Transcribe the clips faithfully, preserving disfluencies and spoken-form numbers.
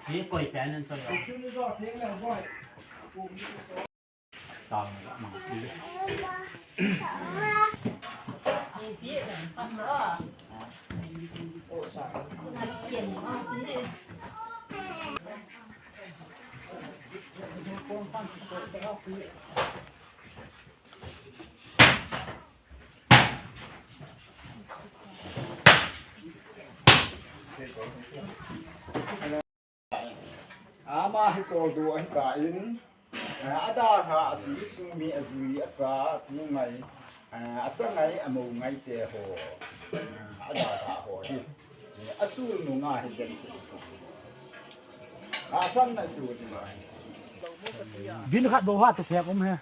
Hi koi pen in sa yo. Ama hi choldo ahi tan, eh, adalha a tui sung mi ajui acha tu ngai, eh, acha ngai amo ngai te ho, eh, adalha ho hi, eh, asul nunga hi den. Asan na tu ni ma. Bin khat bou ha tu pek um he.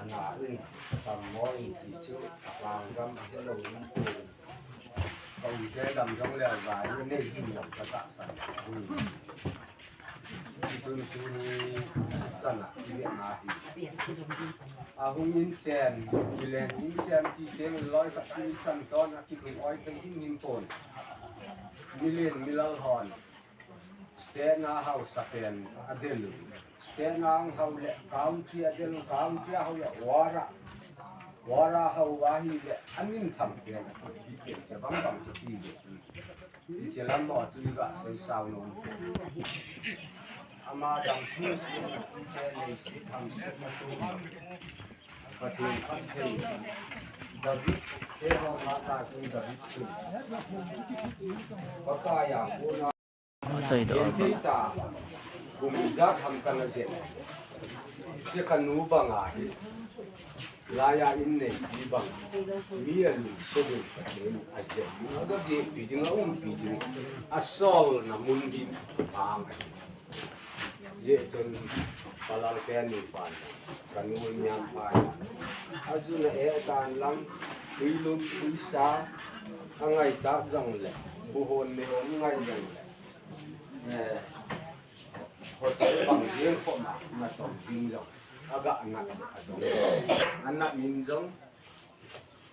Ana in, tam mo in ti chu, lang jam a hello in. Kong te dam jong le vai nei hin lam ka ta san. Ti chu ni chu ni chana, ni na hi. A hung in chen, ni le in chen ti te loi ka ti chan ton a ki hung oi thei hin hin ton. Ni le ni lal hon. State na hausa pen a del u. State na hau le country a del u, country a hau le wara. Wara hau a hi le a min thang pen a hi pen che bang bang che ti le. Ti che lam mo chu i ga soi sao nom. Ama dam su si na ti te le si tham si na tu. Pathen Pathen. David te ho ma ta chu David chu. Pathen ya ko na Achai do. Yen thei ta, kum ijat ham kana jet. Che kanu banga hi. Laiya in nei ti bang. Mi alungset in Pathen ajet. Aga ge pi ding, aumpi ding. Asol na mun hi bang. Ye chun palal ke ni pan. Kanu nyam pai. Azu na e tan lang. Tui lum, tui sa. Angai chak jong le. Bu hon me hon ngai jong le. Eh, hotel bang jeng khop ma, na tong ding jong. Aga nat a dong. Ana min jong,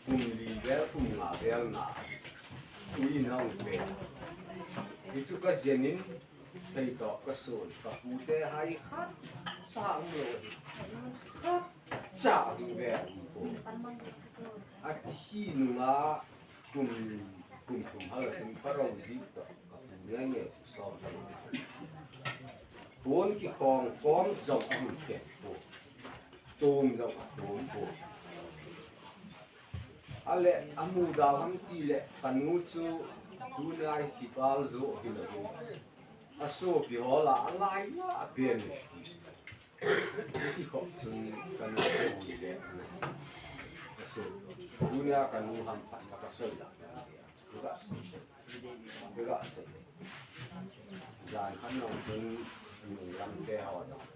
kum li vel, kum nga vel na. Ui nau vel. Hichu ka jenin, thei to ka sun, ka pu te hai khat, sa um lo hi. Khat, sa um vel hi ko. A thi nunga, Kum, kum thum hal a chun ka rong ji to, ka pu nge nge pu som to. Pon ki khong kom jong a hung khen pu. Tum jong a tum pu. A le a mu dau ham ti le ka nu chu tu nai ki bal zo hi lo. A sopi ho la a lai la a pen. Ti khop chun ka nu te ui le. Ka su. Tunia ka nu ham phat ka ka soi la. Ka ga soi. Ka ga soi. Dan khat nung chun, nung lam te ho jong,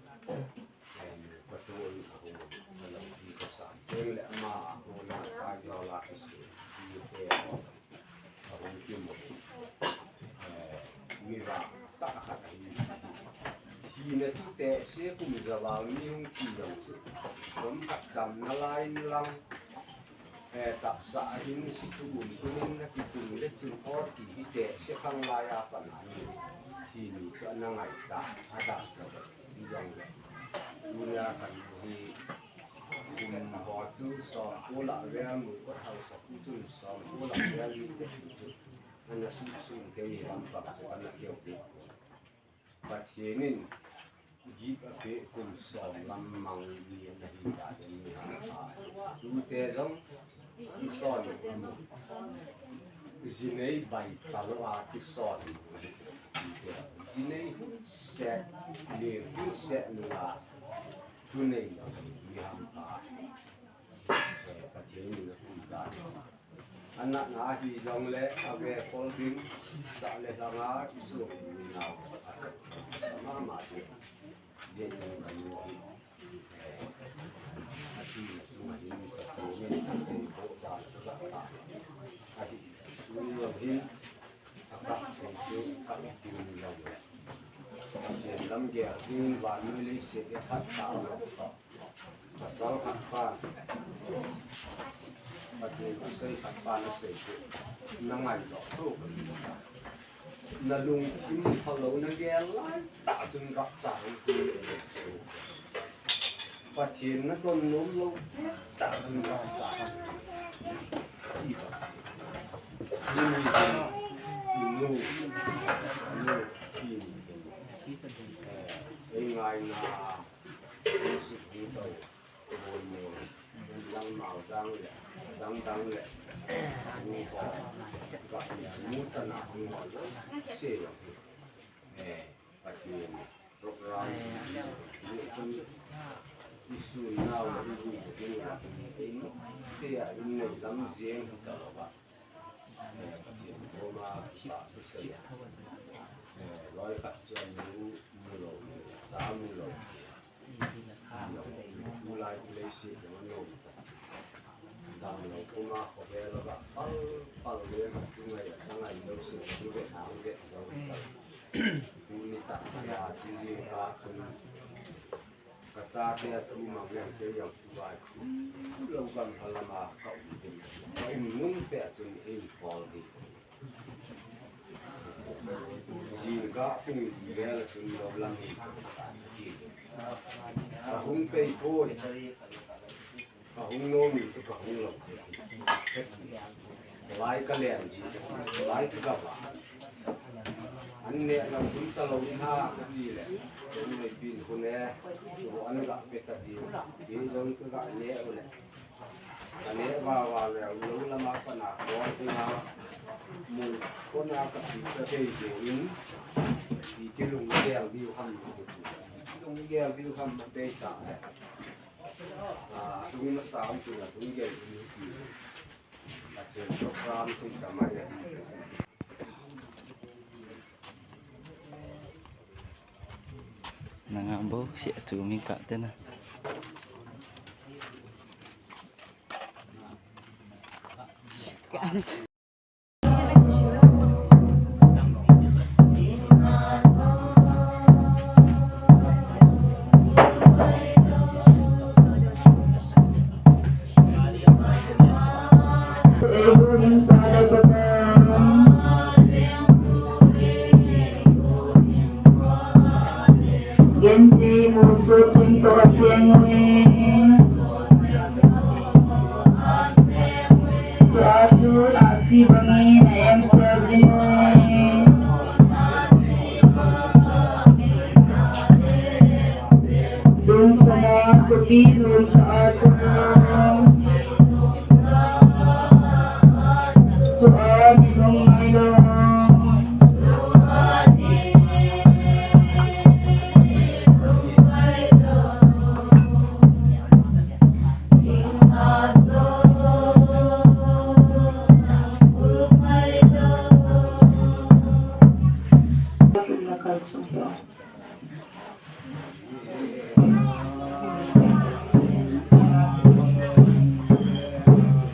em, ka tu in a hung, ka lo ti ka sa. Teng le ama a hung na ka jo la ki si, ti te ho, a hung ki mo. Eh, mi va ta khat a hi. Hi na ti te se kum ja va mi hung ki jong chu. Kum khat dam na lai lang. Eh, taksa ahin si tu um tumin na kitung le chun aw ti hi te se khang lai a pan a ni. Hi ni chu ana ngai ta, a da ta hi jong le. Tunia kan hi kum ho chu som ko la vel mu ko hausa pu chun som ko la vel ni te chu. Ana su su te ni lam pa chu ana keu te. Pathen in gift a pe kum som lam mang ni ana hi ta den ni ha. Tute jong kison mu. Jinei bai talo a kison mu. Tute jinei hun se, le hun se nunga. Tunei ni ham ta. Eh, Pathen in a kum ta. Ana na hi jong le, a ve kol ding, sa le langa, i su ni nau, a sa ma ma de. De jong ka nu hi. Eh, a ti na chung a hin, ka tu ni, a ti bo da, ka ta. A hi, tu ni lo hin, a ka tu tu, ka ti ni lo le. A ti lam ge, a ti va ni le se, e khat ta lo. Pasal khat pa, Pathen thusei khat pa na sei chu, na ngai lo tho. Na lungthim phalou na gel lai tah chun rapcha hung pi e su. Pathen na don nom lou tah chun rapcha hung pi. Ti ba. Ni ni ni nu, nu, ti ni. Eh, ei ngai na. Jesu Kristo, Abon mo, dang mau dang le, dang dang le, mu ho, ga ya, mu chana mu ho lo, se yo. Eh, Pathen, program, ni chun, isu nau le, ibu, ibu, ibu, se ya, in nei lam jeng, ta lo ba. Eh, Pathen, koma, ba, se ya. Eh, loi khat chu mu, mu lo, sa mu lo. Tulai chu leiset jong anom. Damlou puma khovel a pal pal le, tungai a changai lou se, tu ve hang ve jong. Tuni tah a tuni ka chun ka chate a tu mang leng te jong tu vai. Lou gam halam a ka um ding. Ka um nung te a chun ei kol ding. Jingkah pung li vel a chun lou lam in ka hung pei poi. Ka hung nom in chu ka hung lou. Lai ka len ji, lai ka gam a. An neh lam hun ta lou ni ha ka ti le. Ka hung nei pin hun e. Chu an gah pe ta ti. Ti jong ka gah neh u le. Ka neh vava le, lou lama pana kol dinga, mun kona ka pi ka bei jeng in, i kilunggel diu ham, lunggel diu ham bei ta le. Ah, lung masa um tu la lunggel diu ti. Ka chen program sung ta mai le. Nanga bo si a chu mi ka te na. Gente, muso, tinto, atiengue. Chua chu ahsi bangin a em sel jing uve. Chun sana kopi lum ta a chu. Chua ni lung ngai lo. Kal chung to.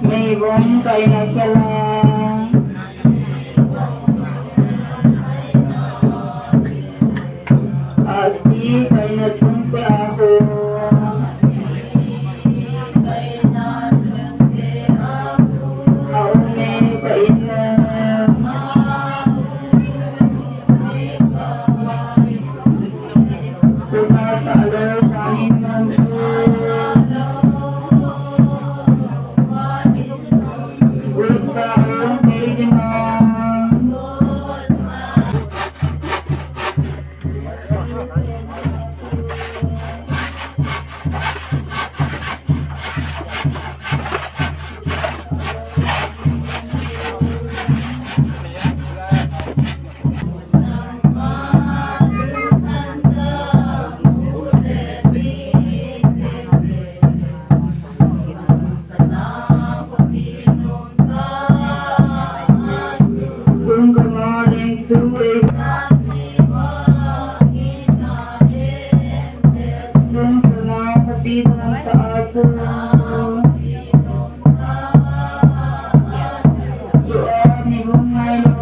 Meivong ka ina khela. Ahsi ka ina chung pe a ho. Aum e ka ina. Kona sa lou, panin nom su. Gotsa um kei dinga. Chung kama leng chu ei. Chung sana khapi dong ta a chu. Chu a ni bung ngai lo.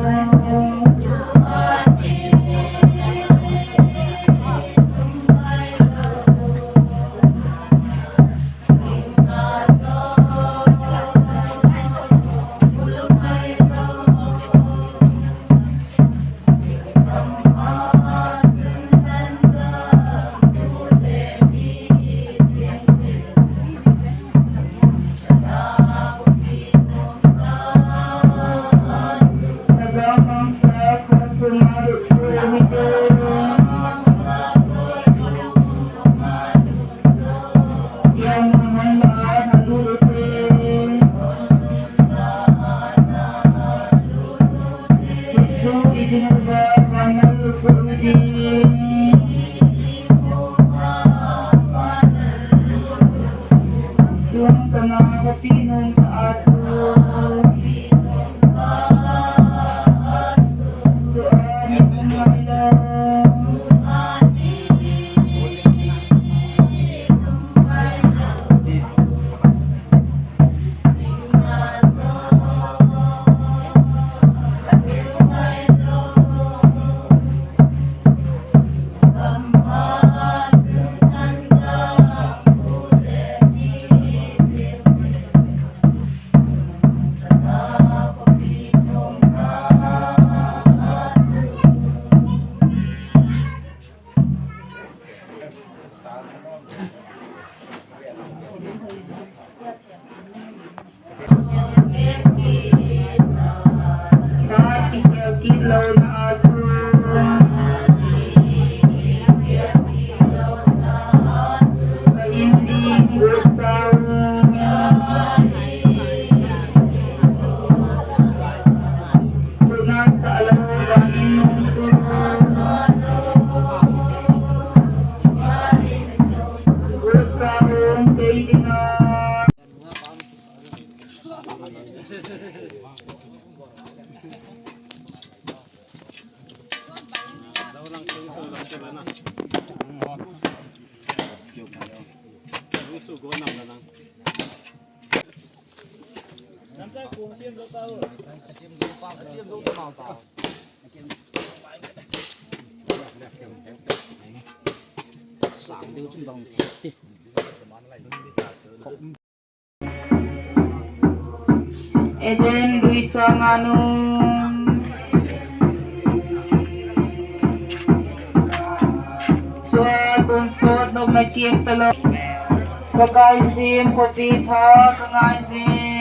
Eden Luisa Nganu. Chua tonsot nopna kiam talou. Pakai sim khopi tha ka ngai jing.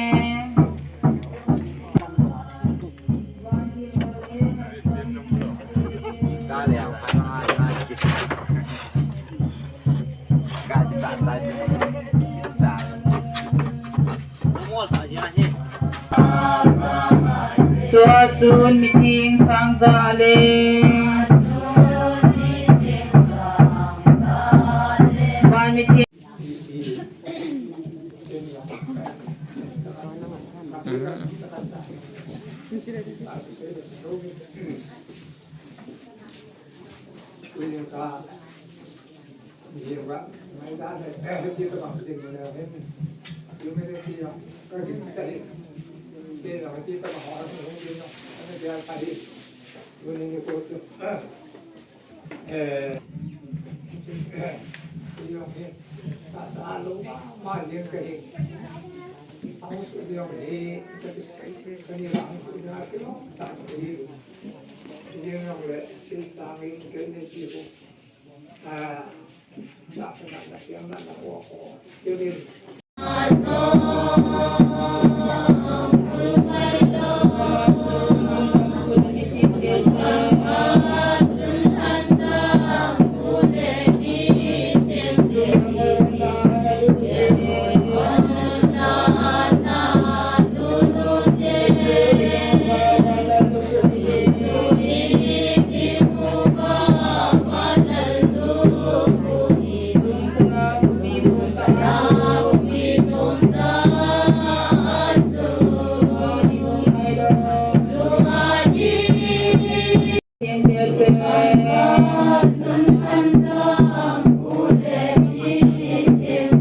Chua chun mithing sang ja le. Van mithing. Kuining ka, ni ba, ngai da le, eh, ti ka bang ding ne, eh, yu me ne ti ya, ka ding ka ding, ti ya, ti ka bang ho, ni hung ding no, ne ti ya ka ding, kuining ni ko tu, eh, ti ya he, ta sa lo ma, ma ling ka he, au su ya he, ka ni la, ka ni la, ka ni la, ta ka he, ling ya le, ti sa ngi, ka ni ti ko.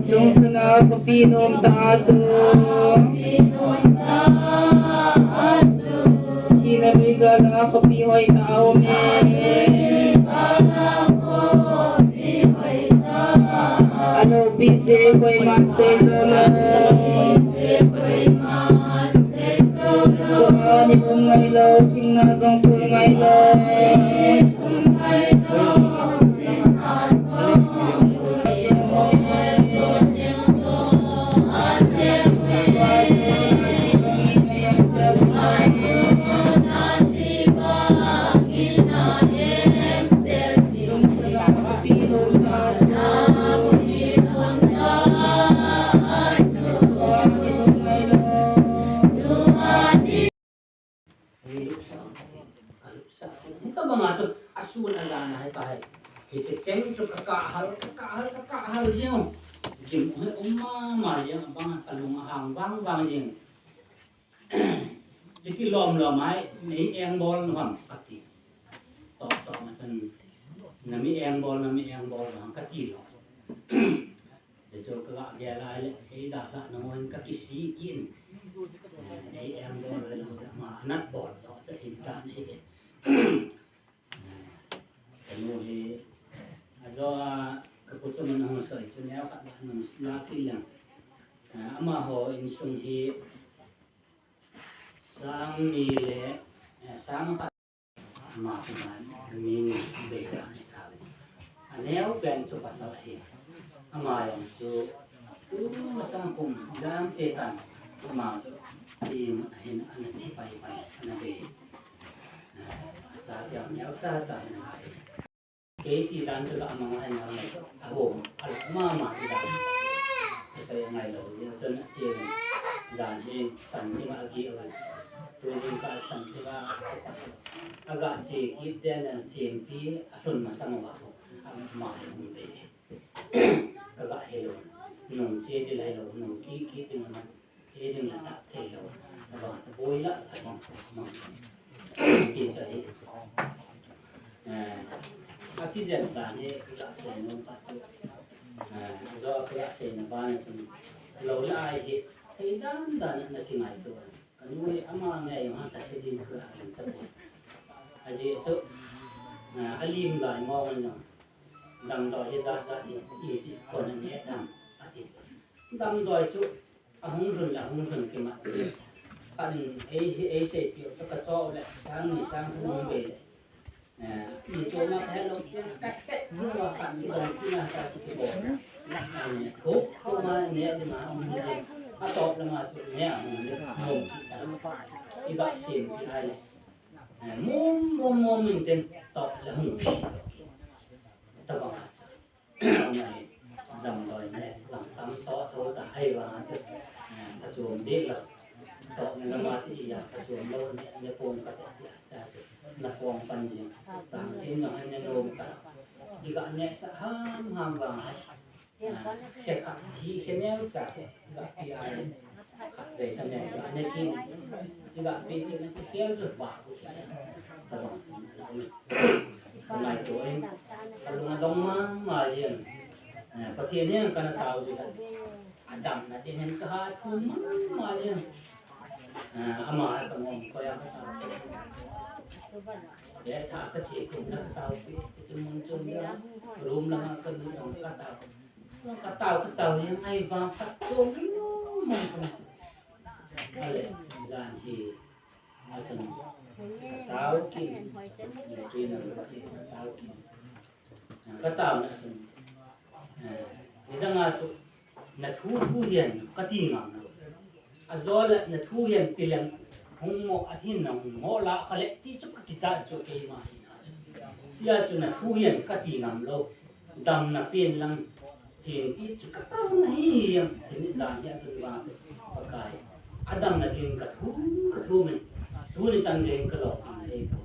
Chungsana khopi nom tah a chu. Thina lui gal a khopi hoi tah a um e. Alopi se koiman sei jou lou. Chua ni um ngai lou, thingna jong pui ngai lou. Hei lupsa, a lupsa. Hitabang a chu, asun ajan a hita hi. Hiche cheng chu kakah hal, kakah hal, kakah hal jing. Gim hi um mama jing, abang a kalung ahang vang vang jing. Hiti lom lom a hi, nei engbol nu ham kati. Toh toh ma chun, nami engbol, nami engbol nu ham kati lou. Hichu kagah gel a le, kei dalhah nangun kakisih kit in. Eh, ei engbol lou le, ama anat bol lou, chu hin tan hi. Eh, kanu hi, ajo a, kapu chu mun ahung soi chu neo khat ba nung la kit leng. Eh, amaho insung hi, sang ni le, eh, sang khat Ama kuman min bei dan ka. Aneo pen chu pasal ahi. Ama jong chu tu masang kum dang che tan. Ama chu alim ahin ana thi pai pai ana bei. Cha cha neo cha cha ana hi. Kei ti dan chu la mang ahi na chu. Aho, ala mama ti dan. Kasei ngai lou, jia chun a chim. Jan hi san ti ma agi a. Tu jing ka san ti ma. Aga che kit den a chim ti a hlun masang a ho. Ama hi hung bei. Kaga he lou. Nung che di lai lou, nung ki ki ti ma. Che ding la tah thei lou. Abang sa boi la, abang sa mang. Ti cha hi. Eh, akijen dan hi, la sei nom pa chu. Eh, jo la sei na ba na chun. Lou la ai hi, thei dan dan na kingaito. Kanu hi ama ngai ma ta se ding ka ang cha po. Ajeh chu, eh, alim lai mo ngan no. Damdoi hi jat jat hi, i ti kon ne dam, ati. Damdoi chu, Ahung lhun le, ahung lhun kimat. Khat in ei, ei seipeh u chu kachoh le, sang ni sang thum hung bei le. Eh, ni choma kahe lou, ka het lou a khat ni dong kina ka chu kibol. Ani, thuk, thuk ma ne di ma hung ji. Atop le ma chu ne a hung le, hung ki ta. I ba sim ki ai le. Eh, mum, mum, mum in ten top le hung ki. Tabang a chu. Damdoi ne, lam tam to, to ta hai vang a chu, eh, phachom ding lou. To ne lama chu iya, phachom lou ne, ne pom ka te tia, ta chu, na pom pan jing. Chang chin no, ne nom ta. Iga ne sa ham, ham vang a. Eh, khe kha, thi khe neo cha, iga pi ai. Khat vei cha ne, iga ne kin. Iga pi kin, ne chi kel chu ba ku cha. Tabang chu, Ka ngaito in, ka lung adong mama jeng. Eh, Pathen henga kana tao jeh a, adamna ding hen ka hatthum mama jeng. Eh, ama ka ngom koi a ka tao. Betha ka che kum na ka tao pi, ka che mun chom ya. Room langa ka lut jong ka tao. Ka tao, ka tao jeng, ahivang ka chom jeng mong ka. Ale, jan hi. Achun, ka tao kit, ni tui na ka si, ka tao kit. Ka tao na chun, eh, nidang a chu, na thu thu hihen ka ti ngam lou. Ajole na thu hihen ti leng, hung mo, ahin na hung mo la kha le ti chu ka kicha chu keima hi na chu. Sia chu na thu hihen ka ti ngam lou. Damna pen lang, tin ti chu ka tao na hi jeng, tin jan hi a chu vang chu, Pakai. Adamna ding ka thum, ka thum in. Tuni chan ding ka lo, ka nei ko.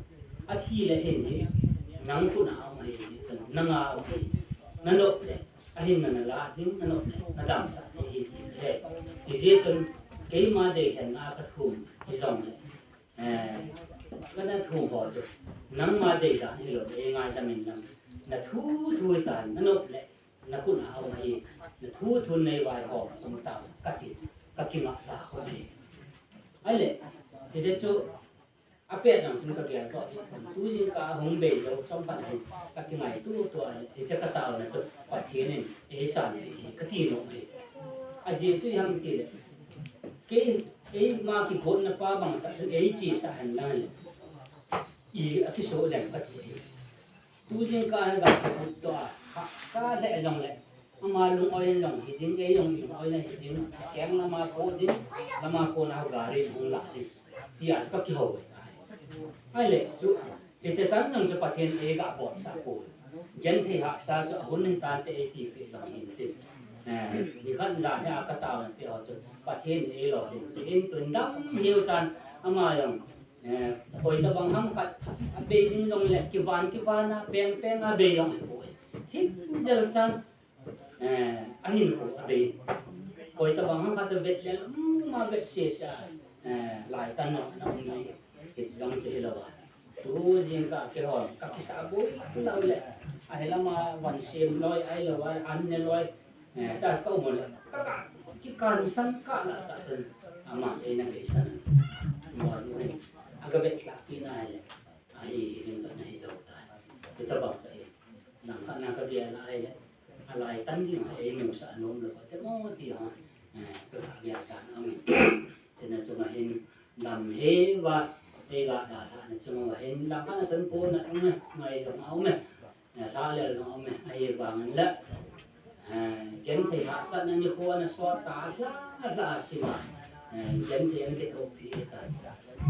Athi le hin hi, nang khut a um ahi, chun nanga um ahi. Na nop le, ahin na na la ding, na nop le, na damsah thei ahi, ti le. Hijeh chun, keima deilhen a ka thum, hijong le. Eh, kana thum ho chu, nangma deidan hilou, ei ngaidam in lang. Na thu thu tan, na nop le, na khut a um ahi, na thu thu nei vaihom khum tao, ka ti, ka kingah lha khum ahi. Ahile, hijeh chu, apet nang chun ka gel toh, tu jingkah a hung bei lou, chomkhat hin, ka kingaito to a, hiche ka taona chu, Pathen in, ei sanpeh ahi, ka ti nom ahi. Ajeh chu ijeh ham itile, kei, eima kigotna pa bang tah chun, ei chesah hen lang le, i, akisoh leng ka ti ahi. Tu jingkah hi ga kiphut toh a, hahsa lheh jongle, ama lung-oi in jong hiding, ei jong lung-oi in hiding, keng lama po ding, lama kona gari hung lah ding, tia chu ka kihou ahi. Ahile chu, hiche chan jong chu Pathen in ei ga bolsah poi. Genthei hahsa chu ahun hitante ei tipeh jong hin tin. Eh, nikhat jan hi a ka taona te ho chu Pathen in ei lolhin tin, tun dam hiu chan ama jong Eh, koi tabang ham khat, abei ding jongle, kivan, kivan a, peng, peng a bei jong ahipoi. Thim jel chan, eh, ahinkho abei. Koi tabang ham khat chu vet le, um, ma vet sese a, eh, lai tan jong ana um hi, hiche jong chu hilou a. Tu jingkah keiho, ka kisah boi lou le, ahi lama van sem loi, ahilou a, an ne loi, Eh, ta ka um le, ka, ka, kikan san ka la ta san, ama eina beisan. Mo nu hin, aga vet lha kit na le, ahi, hi ding ka na hi jou ta. Hitabang ka hi, nang ka na ka bia la ai le, alai tan ding ei musah nom lou ka te mo ti ha, eh, ka ka bia ta na mi. Chena chunga hin, Lam hi va, ei ga dalhah na chunga va hin, lam khat na chun po na um e, ngai jong a um e. Eh, lha lel jong a um e, ahivangin le, eh, genthei hahsatna nikho ana sot ta lha, lha a sima, eh, genthei ana kithopi e ta.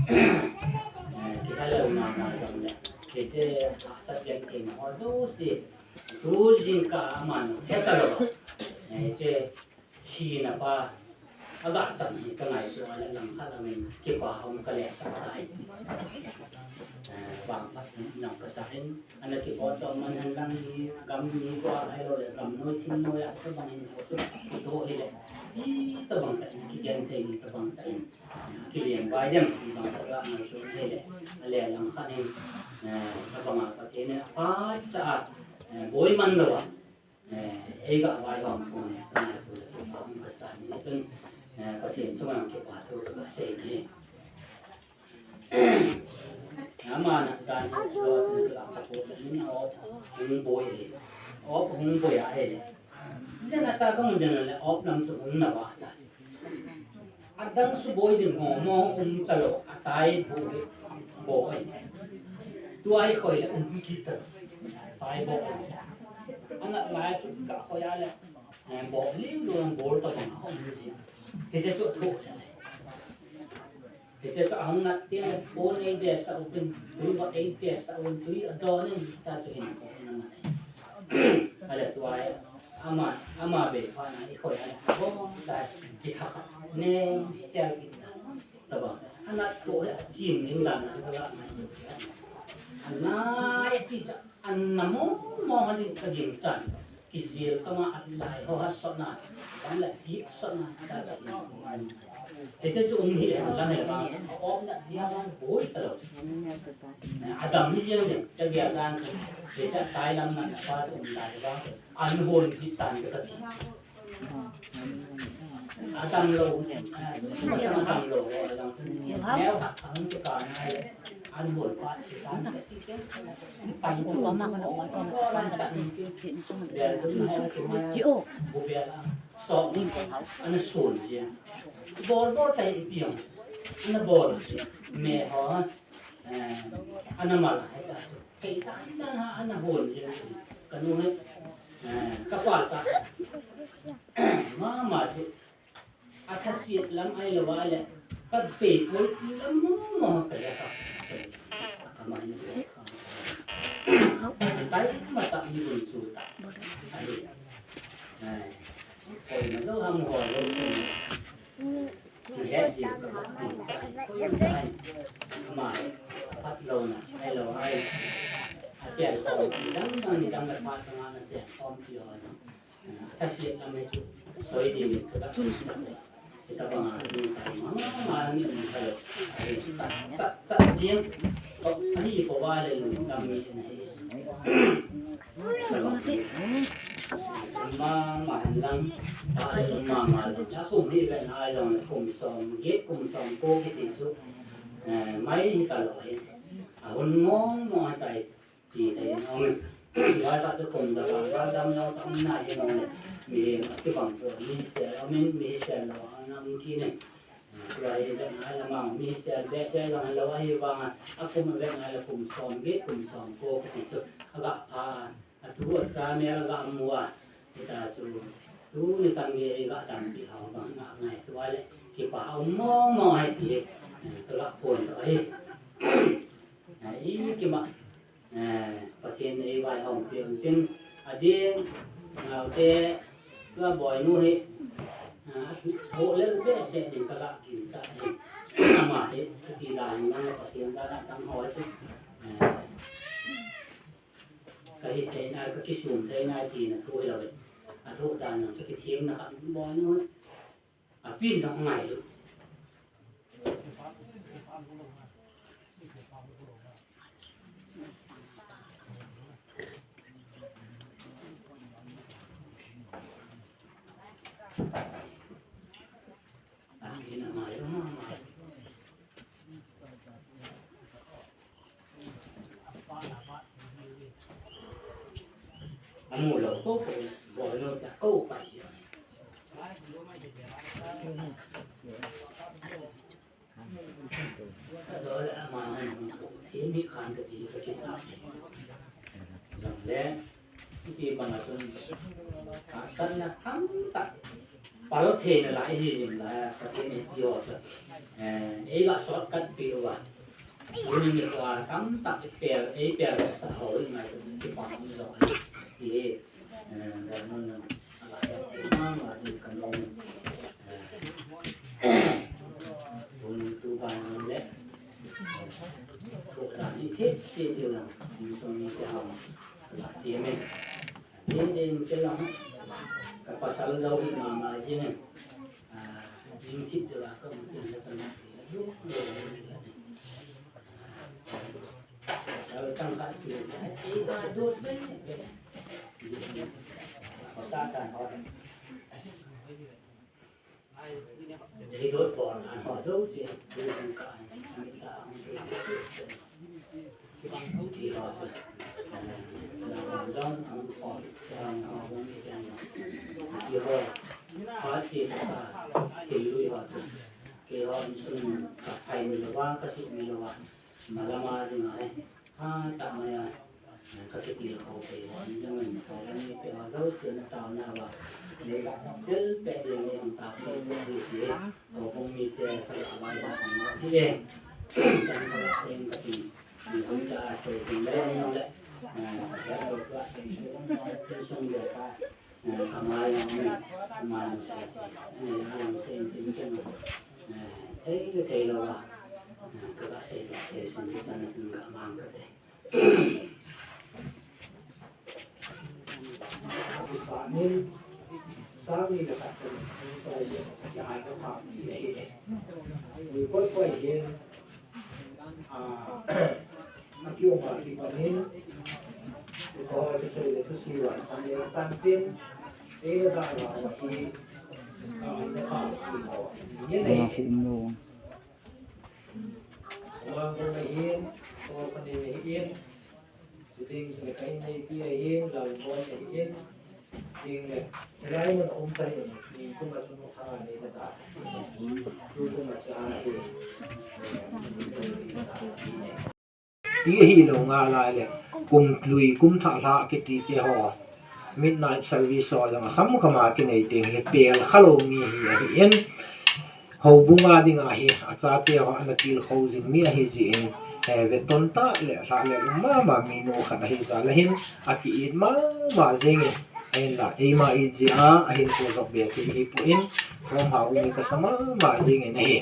Eh, kilha lel mama jong le, hiche hahsat gentheina ho jouse, tu jingkah a aman he ta lou. Eh, hiche, Thina pa, aga chan hi ka ngaito a le lang khat a min kipa hung ka lehsah tai. Eh, vangphat in nang ka sa in, ana kibol to man hen lang hi, gam ni ko a ahilou le, gam noi thim noi a, tabang in ko chu, kito hi le, i tabang ta in, kigen thei ni tabang ta in, kilem vai ding, i bang sa ga ngaito hi le, a le lang khat in, eh, tabang a Pathen in, a phat sa a, eh, boi man lou a, Eh, ei ga vaihom pon, ka ngaito le, kipa hung ka sa ni chun, eh, Pathen chunga kipa thu ka sei ni. Ama na dan hi, jo tin ka ka po le, min op hung boi e. Op hung boi a e le. Jen a ta ka mun jen le, op lam chu hung na va ta. Adang suboi ding ho mo um talou, atai bo, bo oi. Tua i khoi le um kit talou. Tai bo oi. Ana lai chu ka khoi a le, eh, bo lim do bol tabang ho um si. Hiche chu tho le. Hiche chu ahung nat teng le, pon ei be sa u pin, tui va ei be sa u pin, tui adon in ta chu hin ko na ma. Ale tua i Ama, ama bei phat na i khoi a le, abon tai, kitha khat, nem sel kit ta. Tabang, ana tho le, achim ning dan na, ka la ngai. Ana i pi cha, ana mo, mo han in ka ging chan. Kijil kama a lai ho ha sot na, bang le ti sot na, ta ta in. Hiche chu um hi, lam he vang, a um na jia vang, boi ta lou. Adam hi jia jeng, ta bia dan, hiche tai lam na pa chu um ta vang, an hon hi tan ka ti. Adam lou, eh, masang adam lou, adam chu. Neo ha, ang chu ka na, an hon pa, chu tan ka ti. Pai chu, ko ma ko na ko na, ko na, ko na, ko na, ko na, ko na, ko na, ko na, ko na, ko na, So, ana sun jia. Bol bol tai tiang. Ana bol. Me ho. Eh, ana mal. Kei ta ana, ana hon jia. Kanu he. Eh, ka pa cha. Mama chu. Athasiat lam ahilou le. Ka pe poi ti lam mo mo ka ya ka. Ama ni. Tai ma ta ni bun chu ta. Ai. Ai. Koima jou ham ho lou se. Ni het di ka ba ni sa. Koima sa. Ama, phat lou na, ai lou ai. A chen khom, dang dang ni dang le phat dang a na chen khom ti ho na. A thasiat lam hi chu, soi di ni ka ba. Hitabang a, ni tai ma, ma, ni um kha lou. Ai, chat, chat, chat jing. Ko, ahi ko ba le lungdam mi na hi. Mama hen lang, pa le mama lang. Akum hi ven ai lang le kum som, get kum som ko kiti chu. Eh, mai hi ta lou hi. A hun mong mong hi tai ti thei na um. Lai ta chu kum ja ba, ba dam lou chang na hi mong le. Mi a kibang ko, mi sel, a min mi sel lou, a nam ki ne. Tua hi vet ngai le mang, mi sel, behseh jong hilou ahi vang a, akum vet ngai le kum som get, kum som ko kati chu, aga pha, atu acha mel aga mu a, hita chu, tuni chan gei aga dampi ho bang nga ngai tua le, kipa um mong mong ahi ti, eh, kaga phone to ahi. Eh, i kima, Eh, Pathen in eivaihom peh un tin, ading, naote, tua boinu hi, ah, athoh lel behseh ding kaga ginchat ahi. Ama hi, chuti dan in nang Pathen jal a dang ho chu, eh, kahi thei nai, kakisum thei nai tina thu hilou ve. Athoh dan jong chu kithemna khat boinu hi. Apin jong angai lou. Apin angai lou, angai lou. Amu lou ko ko, boinu ta ko pa ji. Ajo le ama han ko, thini khan ka ti ka ki sa. Jang le. Hiti banga chun, tahsanna tamtah, pal theina lai hi jing lai, Pathen in eiho chu, eh, eiga shortcut peh uva. Tuni nikho a tamtah eipel, eipel sah ho hi ngai chu kipa um jong ahi. Ti hi, eh, Ramun in alai a ti ma ma jing ka nom. Eh, tuni tu ban le, eh, tu dan hi thei thei diu lang, insung ni te ham. Ka ti me. Ding ding ke lang. Ka pasal jao hi mama jing. Ah, ding thip de la ka um ke la ka na. Pasal chang khat ke. Ei ka dot be be. Pasal tan ho. Dei dot pon an ho jouse, dei dot ka an, an ta an ke. Ti ho chu. An dong an pon, an ho dong ni kan. Ti ho. Phat chi pasa, thil lui ho chu. Keiho insung ka phai mi louva, ka suh mi louva. Malama ding ahi. Hatah mai a, ka kitilkhou peh uva, in dang in, houbung mite ho jouse na taona uva, nei tel peh ding, nei hung tah peh ding ti, houbung mite ka la vai ba hung hi e. Chan ka la sei ka ti, nei hung ta sei ding le, nei hung le, eh, ka la sei ding, sung le ka, eh, ka ngai ang, ka ngai ang sei ti, eh, ang sei ti, sei ti, eh, thei le thei lou a, eh, ka la sei ti, thei sung ti, chan chan ka mang ka te. Sami le khat kan ko ko ai ko pa ni le hi. Ni ko ko hin, a, a ki o ma ki pa hin. Ko ko ko so le tu si wa sa le tan tin. E le da wa wa ki. A, ne pa ki ho. Ni ne. Nga hi no. Wa ko ne hin, ko ko ne hin. Chuting le kai nei pi ahin, lau bon ahin. Ting le, lai mun um ta hin, ni kuma chun tha nei ta ta. Tu kuma cha hi. Ti hi lo nga lai le, kum lui kum tha hla kiti te ho. Midnight service ho jong kham kham a kinei ting le pel kha lo mi hi ahi in. Houbung a dinga hi, achate ho ana tilkhou jing mi ahi jeh in, eh, veton tah le, lha le lum mama mi nu khat ahi jal a hin, aki it mama jing in, ahinla, eima it jeh a, ahin ko jok be thei hi poi in, khom hao mi kasa mama jing in ahi.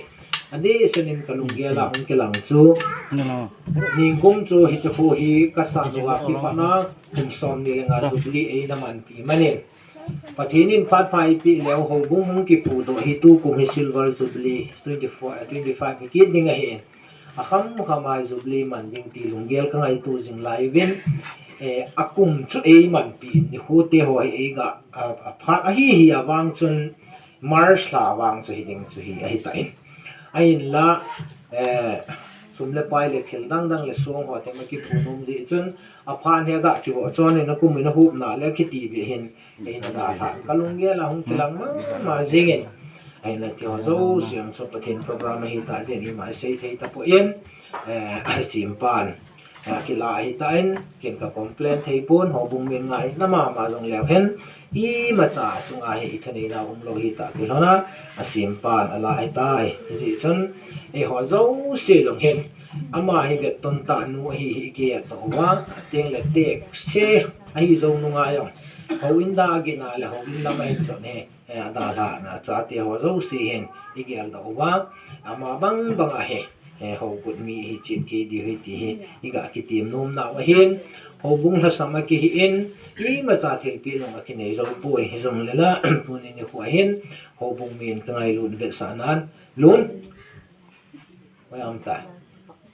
Adeh sen in ka lunggel a hung kilang chu, ningkum chu hiche khu hi kasa jou a kipat na, kum som ni le nga jubilee eina manpi man in. Pathen in phat pha eipeh leu houbung hung kiphudoh hi tukum hi silver jubilee twenty four, eh, twenty five hi kit ding ahi in. Akham kham a jubilee man ding ti lunggel ka ngaito jing lai uvin. Eh, akum chu eimanpi in nikho te ho hi eiga, a, aphat ahi hi avang chun March lha avang chu hiding chu hi ahi tan. Ahinla, eh, sum le pai le thil dang dang le song ho te ma kiphunom jeh chun aphat hi aga kivoh chon in akum in ahupna le kiti be hin Eina dalhan ka lunggel a hung kilang mama jing in. Ahinla ti ho jouse chu Pathen program ahi ta jeh in ima sei thei tapon, eh, asim pan, eh, kila ahi tan, ken ka complain thei pon, houbung min ngaina mama jong leu hen, imacha chunga hi ithuneina umlou hi ta kilhon a, asim pan ala ahi tai. Hijeh chun, eiho jouse jong hin, ama hi vetton tah nu ahi hi kihet uva, tengle tekse ahi jou nunga jong. Houin da gina le houin lam ahin jot hi, eh, adalhahna chate ho jouse hin igel doh uva, ama bang bang ahi, eh, hougut mi hi chet kei diu hi ti hi iga kitem nom nau ahin, houbung lhasam akihi in, imacha thilpeh jong akinei jou poi, hijongle la, tuni nikho ahin, houbung min ka ngailut vetsahnan, Lun. Hoi am ta.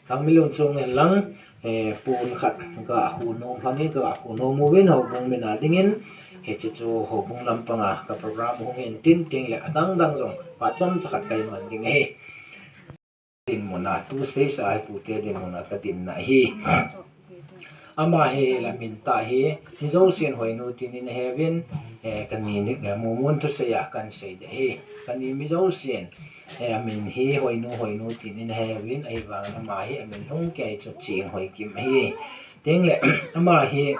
Thangminlun chung hen lang, eh, pon khat ka khu nom phanin ka khu nom uvin houbung min a dingin, hiche chu houbung lampanga ka program hung hin tin tengle adang dang jong phat chomcha khat ka iman ding ahi. Dinmun a, Tuesday sa hi pute dinmun a ka dinna ahi. Ama hi la min tah hi, hi jousen Hoinu tin in aheuvin, eh, ka ni ni, eh, mumun thusei a kan sei ding ahi. Ka ni mi jousen, eh, amin hi Hoinu, Hoinu tin in aheuvin, ahivangin ama hi amin lhung kei chu Chinghoikim ahi. Tengle, ama hi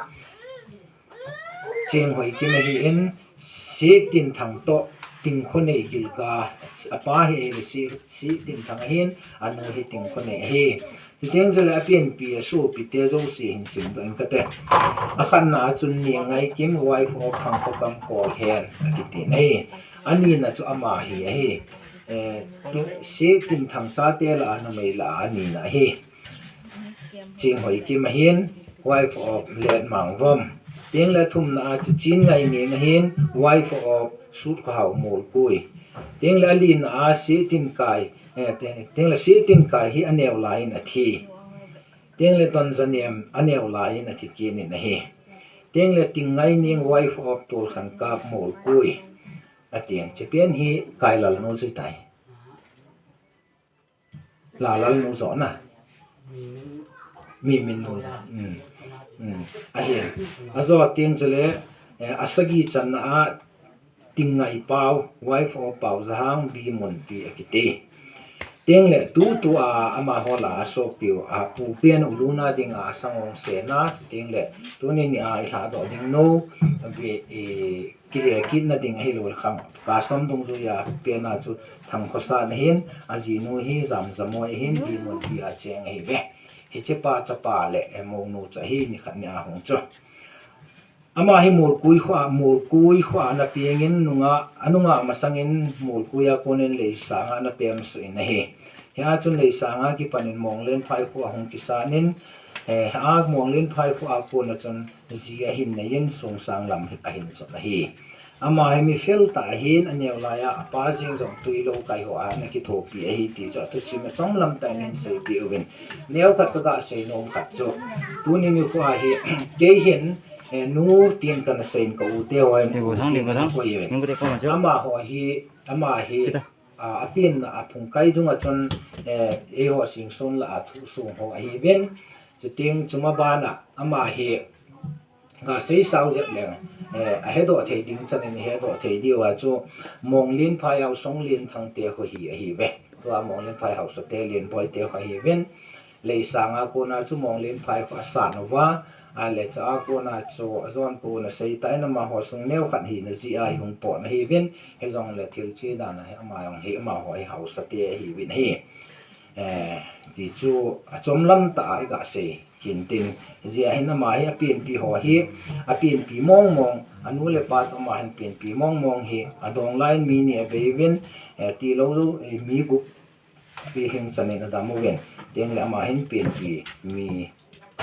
Chinghoikim ahin, Sihtinthang toh Tingkhonei Gilga, apa hi ahile Si, Sihtinthang ahin, anu hi Tingkhonei ahi. Chuteng chule apenpi asopite jouse hin simdoh ing kate. Akhatna a chun Nengngaikim, wife of Thangkhokam Kolhen, akiti ahi. Anina chu ama hi ahi. Eh, Ti, Sihtinthang chate lah a numei lah a anina ahi. Chinghoikim ahin, wife of Letmangvom. Tengle athumna a chu Chinngaineng ahin, wife of Sutkhohao Molkui. Tengle alina a Sihtinkai, eh, te, tengle Sihtinkai hi aneo laiyin athi. Tengle Donzanem aneo laiyin athi kit in ahi. Tengle Tingngaineng, wife of Tolkhankap Molkui. Atin, hiche pen hi Kailalnu chu ahitai. Lalal nu joh na. Mimin nu joh. Hmm. Hmm. Ahi. Ajoh teng chule, eh, asagi channa a Tingngaipa, wife of Paozahang, Bimunpi akiti. Tengle tutua amaho lah a asopiu, apupen uluna dinga asangong sena, tengle tuni nia ilhadoh ding nu, abi, eh, Kile kitna ding ahilou le khang, custom dungjuiya pena chu Thangkhosat ahin, ajinu hi Jamjamoi ahin, Bimunpi a cheng ahiuve. Hichepa chapa le, eh, mounu chu ahi, nikhat nia hung chu. Ama hi Molkui khoa, Molkui khoa ana pengin nunga, anunga masangin Molkui a konin Leisanga ana pengsuh in ahi. Hia chun Leisanga kipanin Monglenphai khoa hung kisanin, eh, a Monglenphai khoa kona chun ji ahin neiyin Sungsang lam ahin chot ahi. Ama hi mi fel tah ahin, aneo laiya apa jeng jong tui lou kai hoa ana kithopi ahi ti chu athusim a chomlam tah in hin seipeh uvin. Neo khat kaga sei nom khat chu, tuni nikho hi, kei hin, eh, nu tin kana seiyin ka u te ho hin, u tin kana koi uvin. Amaho hi, ama hi, a, apenna a phungkai dunga chun, eh, eiho singson lah a thu song ho ahiuvin. Chuteng chuma bana ama hi, Ka seisao jep leng, eh, ahedoh thei ding chan in hedoh thei diu a chu Monglenphai Haosung Lenthang te kho hi ahiuve. Tua Monglenphai Haosa te Lenboi te kho ahiuvin. Leisang a kona chu Monglenphai kho asan uva, a lecha a kona chu ajon kona seita in amaho sung neo khat hina jeh a hi hung pot ahiuvin. Hijongle thil che dan a hi ama jong hi amaho hi haosa te ahiuvin ahi. Eh, ti chu achomlam tah a iga sei. Hintin, hijeh a hin ama hi apenpi ho hi, apenpi mong mong, anu le apa toh ama hin penpi mong mong hi, adong laiyin mi ni avei uvin, eh, tilou, eh, mi gup pilhing chan in adam uvin, tengle ama hin penpi mi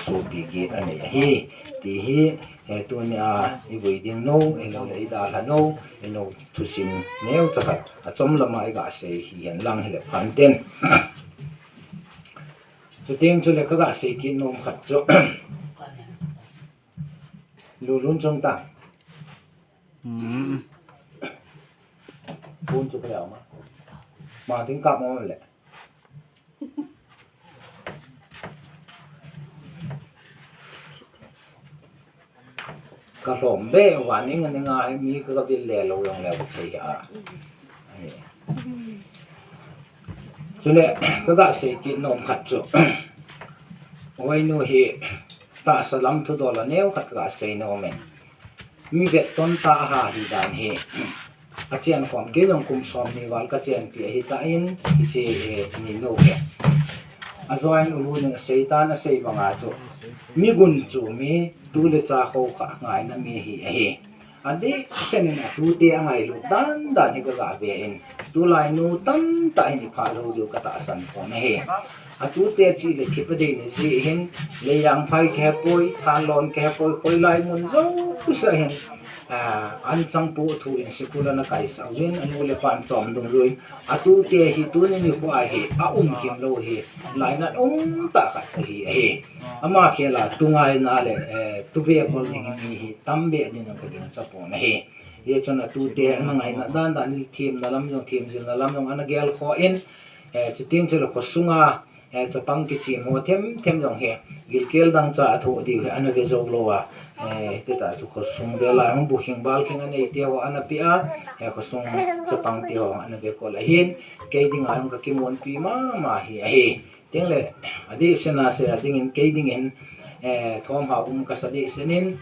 sopi get anei ahi, ti hi, eh, tunia ivui ding nou, inou le idalha nou, inou thusim neocha khat, achomlam a iga sei hihen lang hile phanten. Chuteng chule kaga sei kit nom khat chu. Lulun chung ta. Hmm. Bun chu kaya ma. Ma ding kap mo le. Ka lhom be uva ning a ning a hi mi ka, ka vil le lou jong le ka thei a. Ai. Chule, kaga sei kit nom khat chu. Oinu hi tahsa lam thudol a neo khat kaga sei nom e. Mi vet ton tah a hi dan hi. Achen khom kei jong kum somni val kachenpi ahitan, hiche, eh, ni nou hi. Ajoin ulu ning asei tan asei banga chu. Mi gunchu mi, tu le cha khoukhah ngaina mi hi ahi. Adeh sen in atute angailut dan dan hi kaga ve in. Tulai nu tamtah hin iphat jou diu katahsan pon ahi. Atute chih le thip adei na jeh hin, Leijangphai kihepoi, Thanlon kihepoi, khoilai mun jouse hin, ah, anchang pu thu in sikul ana kaisah uvin, anu le apan chom dungjuiyin, atute hi tuni nikho a hi, aum gim lou hi, lainat um tah khat chu hi ahi. Ama khel a tungaina le, eh, tuve bol ding mi hi, tam be ding jong kagingcha pon ahi. Hijeh chun atute ana ngaina dan dan in themna lam jong, themjilna lam jong ana gelkhoh in, eh, chuteng chule khosunga, eh, chapang kichem ho themthem jong hi, gilkel dangchah a thoh diu hi ana ve jou lou a, eh, hiti tah chu khosung vel a hung bukhing balkhing aneite ho ana peh a, eh, khosung chapang te ho ana ve kol ahin, kei dinga jong kakimunpi mama hi ahi. Tengle, adeh sen a sei a dingin, kei dingin, eh, thomhao um kasa deh sen in,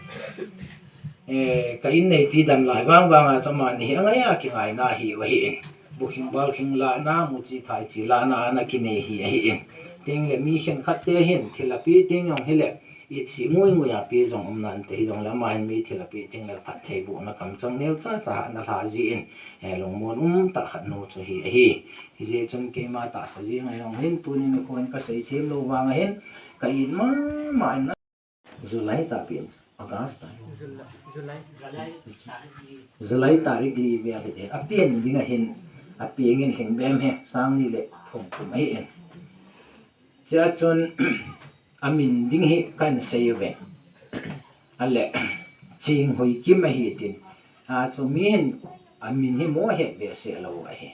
eh, ka inneipi damlai vang vang a chu amani hi angai a kingaina ahiu ahin. Bukhing balkhing lahna, muchi thaichi lahna ana kinei hi ahin. Tengle mi khenkhat te hin thil apeh teng jong hile, itse ngui ngui a pe jong um nante, hijongle ama hin mi thil apeh tengle phattheibohna kamchang neocha cha ana lha jin, eh, lungmon um tah khat nu chu hi ahi. Hijeh chun keima tahsa jeng a jong hin tuni nikho hin kasei them lou vang a hin, ka it mama in a July tapen, August ta. July, July. July tarik li vel hi apen ding ahin, apeng in Lhingbem hi sang ni le thum kum ahin. Chea chun amin ding hi kahin sei uve. Ale, Chinghoikim ahi tin. Achu mi hin amin hi mo het behseh lou ahi.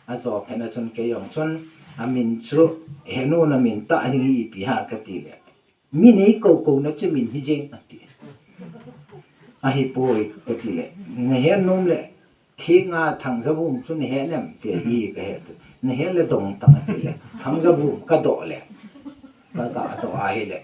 Ajo phat a chun kei jong chun amin chu, henu namin tah ding hi ipi ham katile. Mi nei kou kou na chu min hi jeng ati. Ahipoi katile. Nahet nom le, Thenga Thangjavum chu nahet em ti hi kahet. Nahet le dong tang atile. Thangjavum kadoh le. Kaga doh ahile.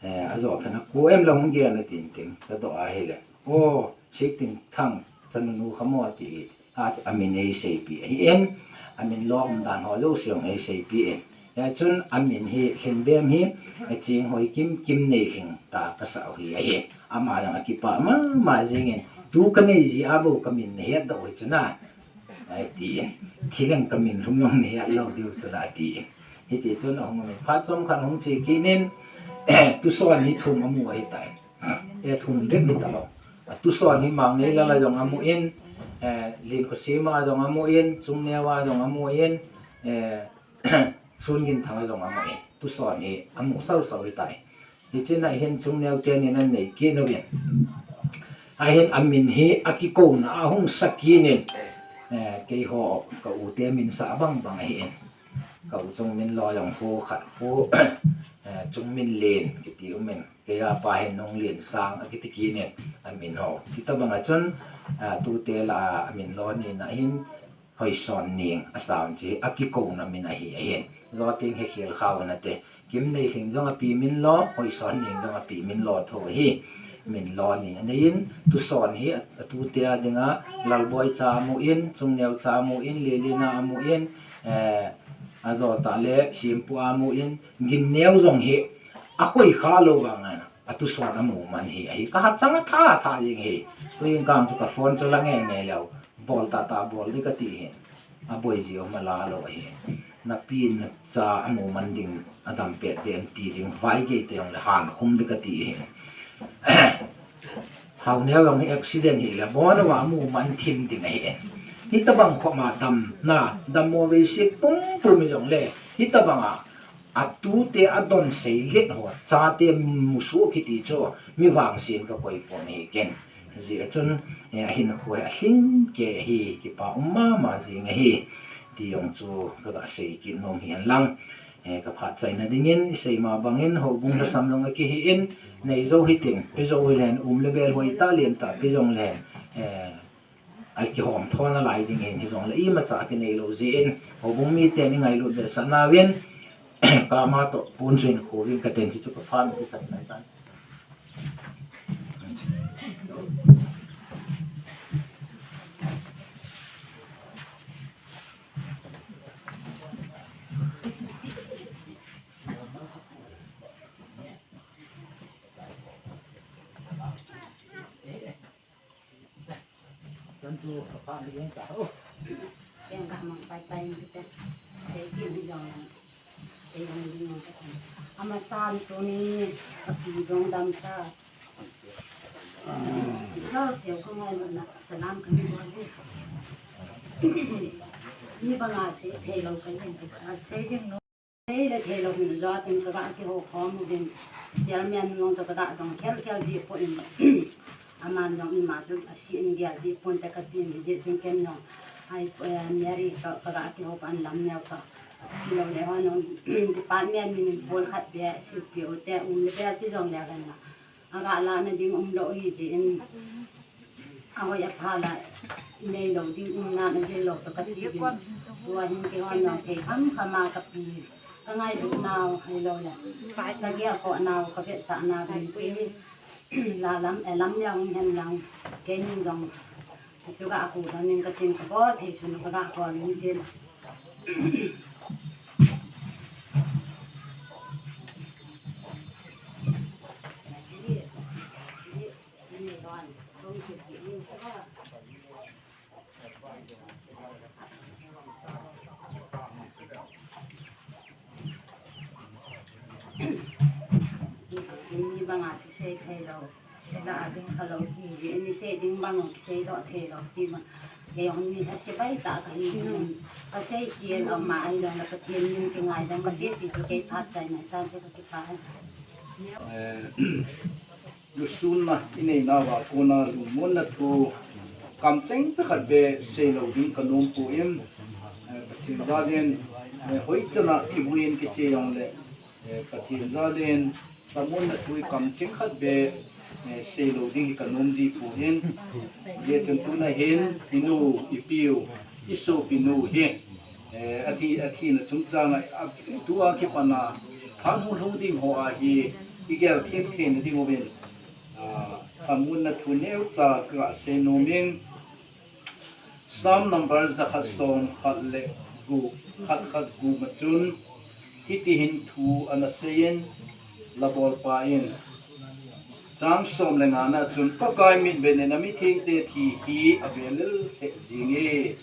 Eh, ajo phat a ko em la hung gel na tin tin, kadoh ahile. O, Sikting Thang, chanunu kha mo ti, a, amin eiseipeh ahin, amin lom dan ho jouse jong eiseipeh in. Hijeh chun amin hi, Lhingbem hi, Chinghoikim, Kimneilhing ta kasah u hi ahi. Ama jong akipah mama jingin, tu kanei jeh a bou kamin nahet doh u hi chu na. Atin, thileng kamin lhum jong nahet lou diu chu la atin. Hiti chun ahung umin, phat chomkhat hung che kit in, tuson hi thum amu ahitai. E thum bep hita lou. Atuson hi Mangnei Lal a jong amu in, eh, Linkhosim a jong amu in, Chungneo a jong amu in, eh, Sunginthang a jong amu in. Tuson hi amu sausau hitai. Hichun ahin Chungneo tenin anei kit uvin. Ahin amin hi akikouna ahung sa kit in, eh, keiho ka u te min sa bang bang ahin. Ka u Chungminlo jong hu khat hu, eh, Chungminlen kiti umin. Kei a pa hin Nunglinsang akiti kit in amin ho. Hitabang a chun, ah, tute lah a amin lo nina hin Hoisonning a sound chu akikouna min ahi ahin. Lo teng hi khel khau nate. Kimneilhing jong api min lo, Hoisonning jong api min lo tho hi. Min lo ni. Anei in, Tuson hi a, atute a dinga, Lalboi cha amu in, Chungneo cha amu in, Lilina amu in, eh, ajou tah le, Simpu amu in, Ginneo jong hi, ahoi kha lou vang a, Atuson amu man hi, ahi. Ka hat chang a tha, tha jing hi. Tuin kang chu ka phone chu la nge nge leu. Bol tata bol ding kati hi. Aboi ji um ala lou ahi. Napi nacha amu man ding adam pet ve an ti ding vai gei te jong le han khum ding kati hi. Haoneo jong hi accident hi le bon a amu man thim ding ahi. Hitabang khoma damna, dammo vei se pum pum jong le. Hitabang a atute adon sei let ho, chate musu kiti chu mi vangsen ka koi pon ahi ken. Hijeh a chun, eh, ahin khoi ahing kei ahi, kipa um mama jing ahi. Ti jong chu ka ga sei kit nom hi hen lang. Eh, ka phat chaina dingin, i sei ma bangin, houbung lhasam jong akihi in, nei jou hitin, pi jou hi len, um le bel hoi ta, lien ta, pi jong len, eh, a kihom thon a lai ding hin, hijongle imacha kinei lou jeh in, houbung miten i ngailut behsah nauvin, kama toh pon chu in khovin ka ten chu chu ka phan ka chat nai tan. Chan chu ka pha ni jeng ta. Oh. Keng ka mang pai pai ni te. Sei ti ni jong. Te jong ni jong ka. Ama san tu ni ka pi jong dam sa. Lo seo ka ngai na salam ka ni jong ni. Ni banga sei thei lou ka ni. A sei jeng no. Thei le thei lou hin ja chun ka ga kihou khom uvin, chairman jong chu ka ga dong khel khel dih poi in, aman jong ima chu asi in gel dih pon te ka tin, hijeh chun ken jong ai, eh, Mary ka, ka ga kihou pa an lam neo ka. Hilou le hon jong department min in pol khat be, C P O te um le be ti jong le hen na. Aga lana ding umlou hijeh in, ahoi apha la neilou ding umna na jil lou toh kati ding. Tua hin kihon nau thei kham kham a kapi, ka ngailut nau hilou le. Ka gel khoh nau, ka vetsah nau ding ti. La lam, eh, lam nia hung hen lang. Keinin jong. Chu ga khu dang nin katin ka bol thei sun ka ga bol nin tin. Ni banga thusei thei lou. Kei la a ding ka lou ki, ni sei ding bang kisei doh thei lou ti ma. Kei jong ni a sepai tah ka hi. Ka sei kien ama ai jong la Pathen min kingaidam kate ti chu kei phat chaina tan te ka kipah e. Eh, lusunna i neinauva kona lungmonna thu kamcheng chakhat be sei lou ding ka nom poi, eh, Pathen jal in, eh, hoi chana kihung in kiche jong le, eh, Pathen jal in, Ka monna thu hi kamcheng khat be, eh, sei lou ding hi ka nom ji poi. Hijeh chun tuna hin, i nu, i piu, i sopinu hi, eh, athi, athina chungchang a, a, tua kipat a, phat hung lhung ding ho a hi, i gel them them ding uvin, ah, ka monna thu neocha ka sei nom in, Psalm number jakhat som khat le gup, khat khat gup a chun, hiti hin thu ana seiyin, labolpa in, chang som le nga na chun, Pakai mitvet in a mithengte thi hi a ve lel lheh jenge.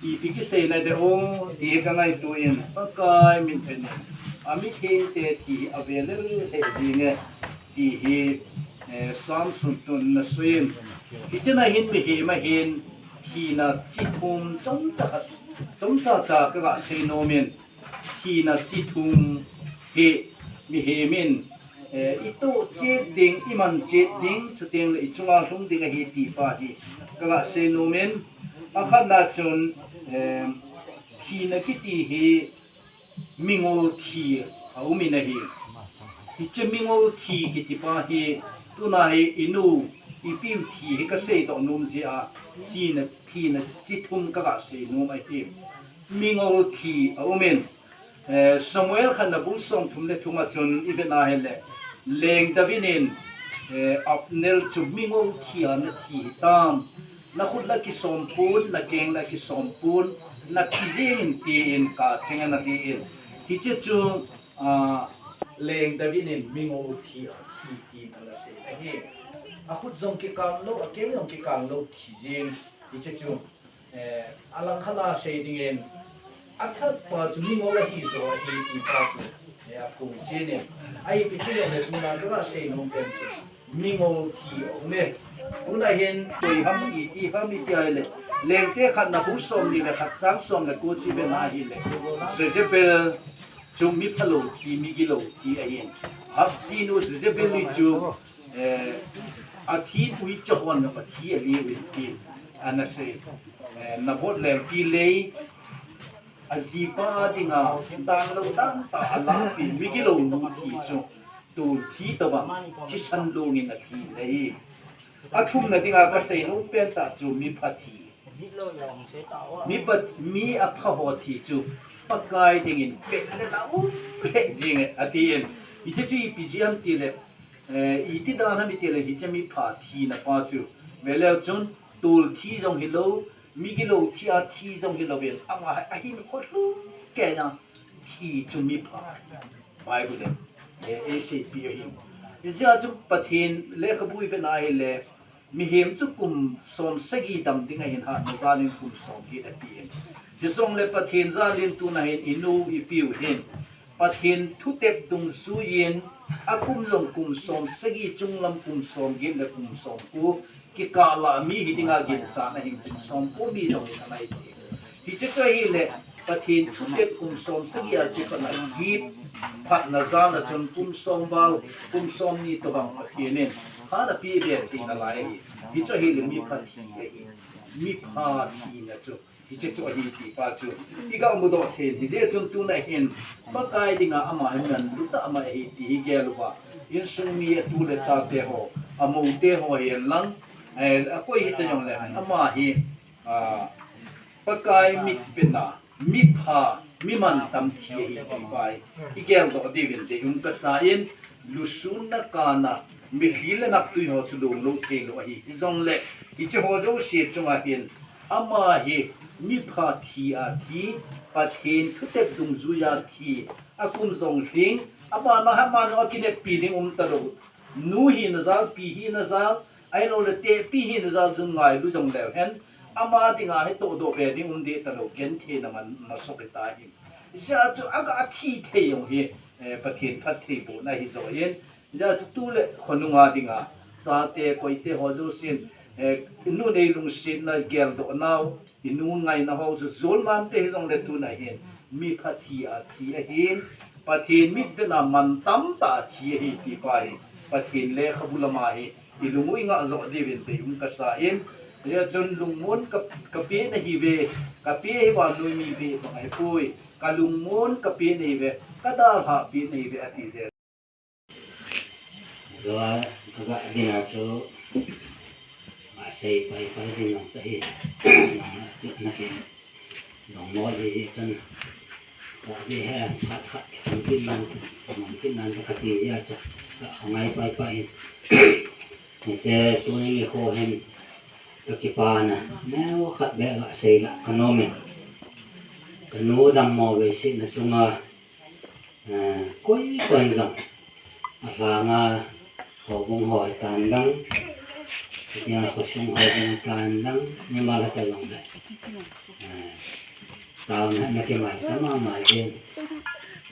Ipi kisei na de o, ti hi ka ngaito in, Pakai mitvet in a mithengte thi hi a ve lel lheh jenge, ti hi, Eh, Samson tun na suin. Hichena hin mihem a hin thina chi thum chomcha khat, chomcha cha ka ga sei nom in, thina chi thum hi mihem in, eh, i toh chet ding, i man chet ding, chuteng le i chunga lhung ding ahi ti pa hi ka ga sei nom in, a khatna chun, eh, thina kiti hi mingol thi a um in ahi. Hiche mingol thi kiti pa hi, tuna hi i nu, i piu thi hi ka seidoh nom jeh a, thina, thina chi thum ka ga sei nom ahi. Mingol thi a um in, eh, Samuel khatna bung somthum le thum a chun i vet na hile, Leng David in, eh, Abner chu mingol thi a na thi hitam. Na khut la kisom pon, na keng la kisom pon, na thi jeng in tin ka cheng ana ti in. Hiche chu, ah, Leng David in mingol thi a thi tin ana sei ahi. A khut jong kikang lou, a keng jong kikang lou thi jeng. Hiche chu, eh, a lang khat a sei ding in, a that pa chu mingol ahi jo ahi ti pa chu, eh, a phung chen in. Ahi ti chu le tuna ka ga sei nom pen chu. Mingol thi a um e. Tuna hin, koi ham iti ham iti ahile. Lengte khatna bung somni le khat chang som le ko chu i vet na hile. Jezebel chu mi phalou thi, mi gilou thi ahin. Ahab jinu Jezebel hi chu, eh, a thi ui cha hon na pa thi a li ui ti ana sei. Eh, Naboth lengpi lei, a jipa dinga dan lou dan tah a lahpeh, mi gilou nu thi chu. Tol thi tobang, thisan lungin a thi ahi. A thumna dinga ka sei nom pen tah chu mipha thi. Mipha, mi apha ho thi chu Pakai dingin pet le la um le jing e, a ti in. Hiche chu ipi jeh ham ti le, eh, iti dan ham i ti le, hiche mipha thina pa chu. Ve leu chun, tol thi jong hilou, mi gilou thi a thi jong hilou in, ama a hin kho lhung kei na thi chu mipha. Bible in, eh, ei seipeh ahi. Hijeh a chu Pathen lekhabu i vet na hile, mihem chu kum som sagi dam ding ahin, hatna jal in kum som get ati in. Hijongle Pathen jal in tuna hin i nu i piu hin Pathen thutep dungjuiyin, a kum jong kum som sagi, chunglam kum som get le kum som ko, kikah lah a mi hi dinga ginchat ahin, kum som ko mi jong hi ana hi. Hiche chu ahile, Pathen thutep kum som sagi a kipatna, kipatna jal a chun kum som val, kum som ni tobang Pathen in hat apeh be thei nalai ahi. Hichu ahile mipha thi ahi. Mipha thina chu hiche chu ahi ti pa chu i ga mudoh thei in, hijeh chun tuna hin Pakai dinga ama hi manlu tah ama ahi ti hi gel uva, insung mi, atu le chate ho, amou te ho hi lang, eh, akoi hita jongle ama hi, ah, Pakai mitvetna, mipha, mi mantam thi ahi ti pa hi i geldoh diuvin deium kasa in, lusunna kana, mitlhi le naptui ho chu lom lou thei lou ahi. Hijongle hiche ho jouse chunga hin ama hi mipha thi a thi, Pathen thutep dungjuiya thi, a kum jong lhing, abana hi ama jong akineppi ding um talou. Nu hina jal, pi hina jal, ahiloule tehpi hina jal chun ngailu jong leu hen, ama dinga hi tohdoh be ding um deh talou, gentheina man masot hita hi. Hijeh a chu aga thi thei jong hi, eh, Pathen phattheibohna hijo in, hijeh a chu tu le khonunga dinga, chate, koite ho jousen, eh, nu nei lungsetna geldoh nau, i nu ngaina ho chu jolmante hijongle tuna hin, mipha thi a thi ahin, Pathen mitvetna mantam tah a thi ahi ti pa hi, Pathen lekhabu lama hi, i lung u i ngah joh diuvin deium kasa in, hijeh chun lungmon ka, ka pe nahiuve, ka pe hi vannoi mi ve bang ahipoi, ka lungmon ka pe nahiuve, ka dalhah pe nahiuve ati jeh. Jua ka ga ding a chu, ma sei pai pai ding a chu hi, na kin, dong mo hi jeh chun, ka di he, khat khat kichang kin nan, mong kin nan ka ti jeh a chu, ka khangai pai pai in. Hiche tuni nikho hin, ka kipana, neo khat beh la sei la ka nom in. Ka nu dammo veisetna chunga, eh, koi koi jong, alhanga houbung ho hitan lang, chutiang khosung houbung hitan lang, mimal hita jongle, eh, taona na kimaicha mama jeng.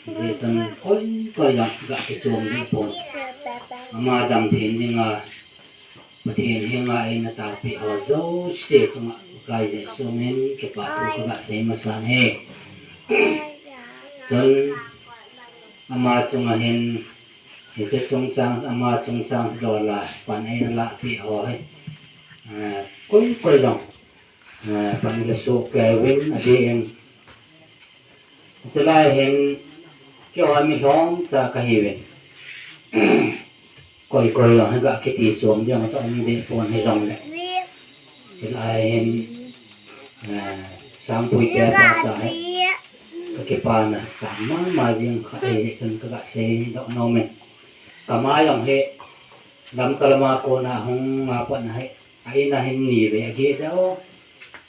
Hijeh chun koi koi jong ga kichom deh pon. Ama dam thei dinga Pathen henga eina taopeh ho jouse chunga Pakai Jesu min kipathu kaga sei masan ahi. Chun ama chunga hin, hiche chungchang, ama chungchang thudol a pan eina lahpeh ho hi, eh, koi koi jong, eh, pan ila soh kei uvin, adeh in. Chulai hin keiho mi lhomcha kahiuvin. Koi koi jong hi ga kiti chom ding jong cha um deh pon hijongle. Chulai hin, eh, Sangpuite pa cha hi kakipana sang mama jing khat ahi jeh chun kaga seidoh nom in. Kama jong hi Lamka lama kona hung a pat na hi, a in a hin ni vei ageh deh o.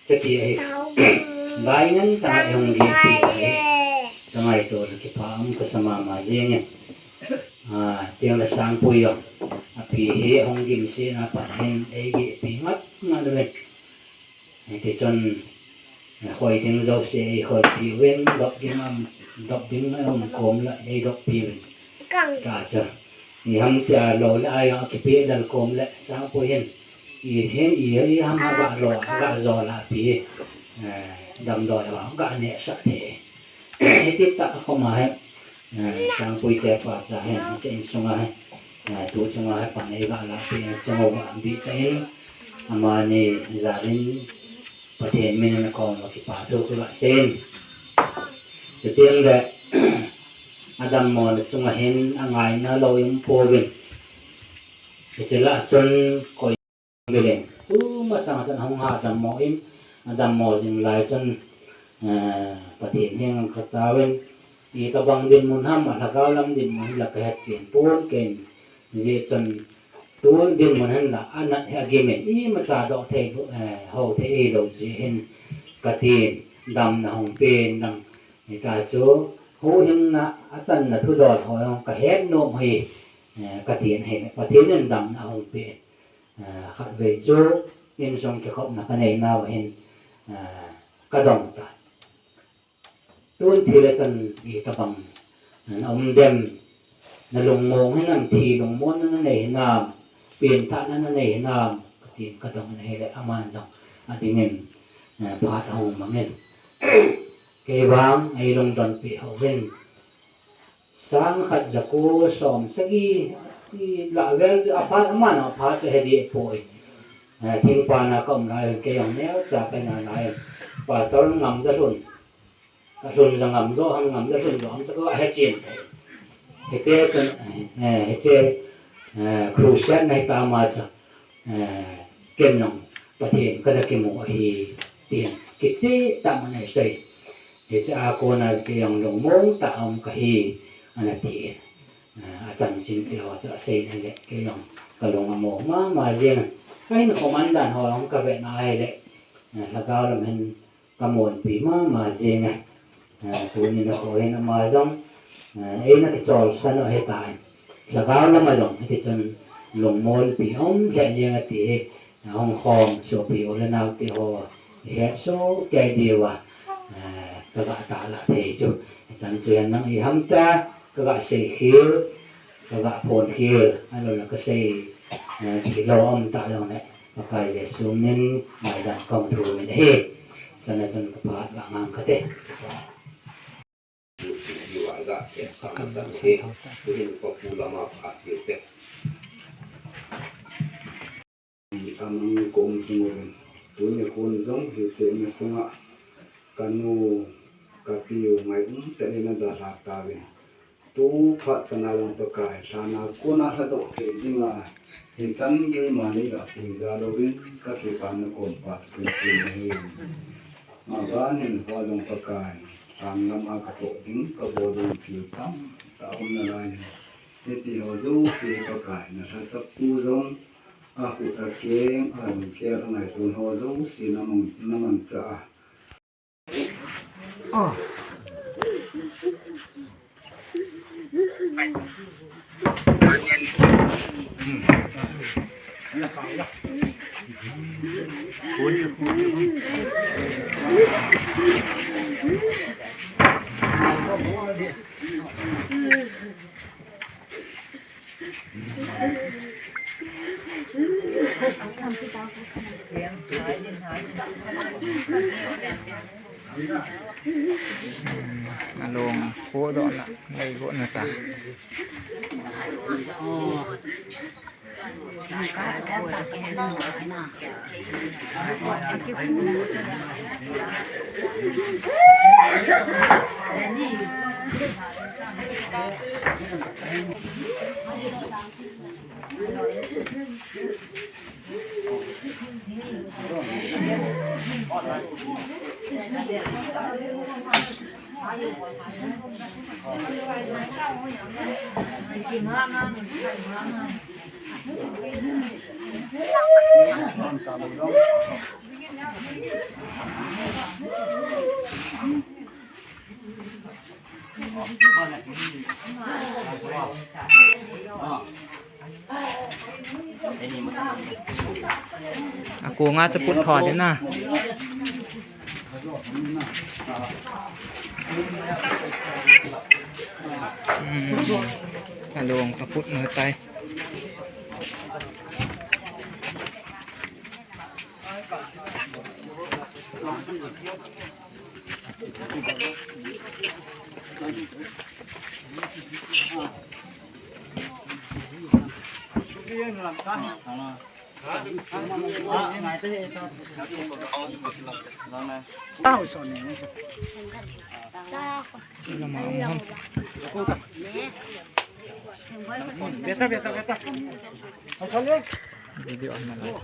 Chuti ahi. Lai ngen chang a hung gehpi ahi. Kangaito le kipa um kasa mama jeng e. Ah, tiang le Sangpui jong api hi hung gimsena pat hin eigehpi ngat ngat uvin. Hiti chun, eh, hoi ding jouse eihoi piuvin, dop ding um, dop ding um kom le eidop piuvin. Kachu. Iham tia lou le ai akipeh lel kom le Sangpui hin. Ihi, ihi, iham aga lo, aga jo le api, eh, damdoi ho, aga nehsah thei. Hiti tah khoma hi, eh, Sangpuite pa cha hi, hiche insunga hi, eh, tu chunga hi pan eiga lahpeh na chang uva bih tah in, amani jalin Pathen min in akom uva kipathu kaga sei in. Chuteng le, adammona chunga hin angaina lou um pouvin. Hiche lah chun koi Velen, tumasang chun ahung ha dammo in, adammo jing lai chun, eh, Pathen henga kataovin, itobang dinmun ham, alhagao lam dinmun hinla kahet chen pon kei in, hijeh chun tu dinmun hinla anat hi agim in, imacha doh thei, eh, hou thei hilou jeh hin katin, damna hung pen lang, hita chu huhhingna achanna thudol ho jong kahet nom hi, eh, katin ahile, Pathen in damna ahung pen. Ah, khatvei chu insung kikhopna kanei nauva hin, ah, kadong tai. Tun thi le chun itobang, ah, na um dem, na lungmong hinam, thi lungmonna nanei hinam, pengthahna nanei hinam, katin kadong in ahile aman jong adingin, ah, phat ahung mangin. Kei vang eilungdon peh hou vin. Sang khat jako som sagi, ti lah vel, aphat, aman aphat chu he deh poi. Eh, thingpana ka um lai, kei jong neocha kahi nalai. Pastor ngam ja lhun. Ka lhun ja ngam jo, ham ngam ja lhun jo, ham chu kahe chen. Hiti chun, eh, hiche, eh, crusade na hita ma chu. Eh, ken jong Pathen kana kimu ahi, tin kicheh tah in ana sei. Hiche a kona kei jong lungmong tah a um kahi, ana ti. Eh, achanchin te ho chu asei na le, kei jong kalung among mama jeng. Kahin khom dan ho jong kavet na ahile, eh, lhagao lam hin kamonpi mama jeng e. Eh, tuni nikho hin ama jong, eh, eina kicholsan u ahitai. Lhagao lama jong hiti chun lungmonpi um lheh jeng e ti hi, eh, hung khom sopi u le nao te ho ihet soh kei diuva, eh, kaga tahlah thei chu. Hichan chu hin nang iham tia kaga seikhel, kaga phonkhel, ahilou le kasei, eh, thei lou um ta jongle. Pakai Jesu min, maidan kahin thum in ahi. Chana chun kaphat ga ngang kate. Amang kom sung uvin. Tuni khun jong hiche ni sunga kanu, kapiu ngai um tah in ana dalha tauvin. Tu phat chana jong Pakai, lhana kona lhadoh thei dinga, hichan gei mani ga puija louvin, kakipana kom phat kahin sem ahi. Maban hin ho jong Pakai, lhan lama katoh ding, kabol ding thil tamtah um nalai. Hiti ho jouse Pakai, nalhachapu jong, akhut akeng, alungkhel, angaito ho jouse naman, namanchah a. Along kho doh na, lei kho na ta. Ako nga chaput tho din na. Hmm. Along chaput na tai. Beta, beta, beta. Video on na live.